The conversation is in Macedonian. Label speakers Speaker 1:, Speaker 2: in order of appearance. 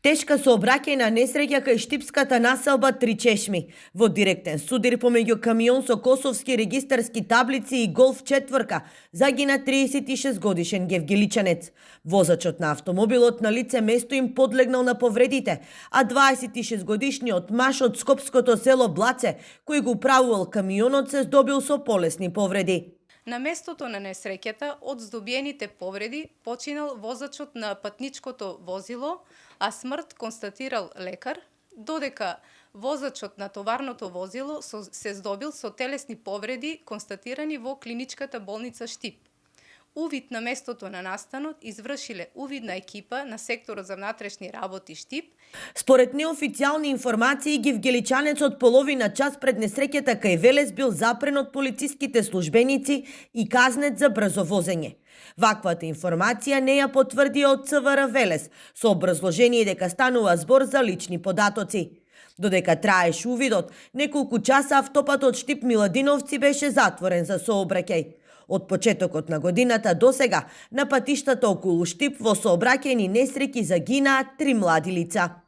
Speaker 1: Тешка сообраќајна несреќа кај штипската населба Три Чешми. Во директен судир помеѓу камион со косовски регистарски таблици и голф четворка загина 36 годишен гевгеличанец. Возачот на автомобилот на лице место им подлегнал на повредите, а 26 годишниот маж од скопското село Блаце, кој го управувал камионот, се здобил со полесни повреди.
Speaker 2: На местото на несреќата од здобиените повреди починал возачот на патничкото возило, а смрт констатирал лекар, додека возачот на товарното возило се здобил со телесни повреди констатирани во клиничката болница Штип. Увид на местото на настанот извршиле увидна екипа на секторот за внатрешни работи Штип.
Speaker 1: Според неофицијални информации, гевгеличанецот половина час пред несреќата кај Велес бил запрен од полициските службеници и казнет за брзо возење. Ваквата информација не ја потврди од ЦВР Велес, со образложение дека станува збор за лични податоци. Додека траеше увидот, неколку часа автопатот Штип Миладиновци беше затворен за сообраќај. Од почетокот на годината до сега на патиштата околу Штип во сообраќајни несреќи загинаа 3 млади лица.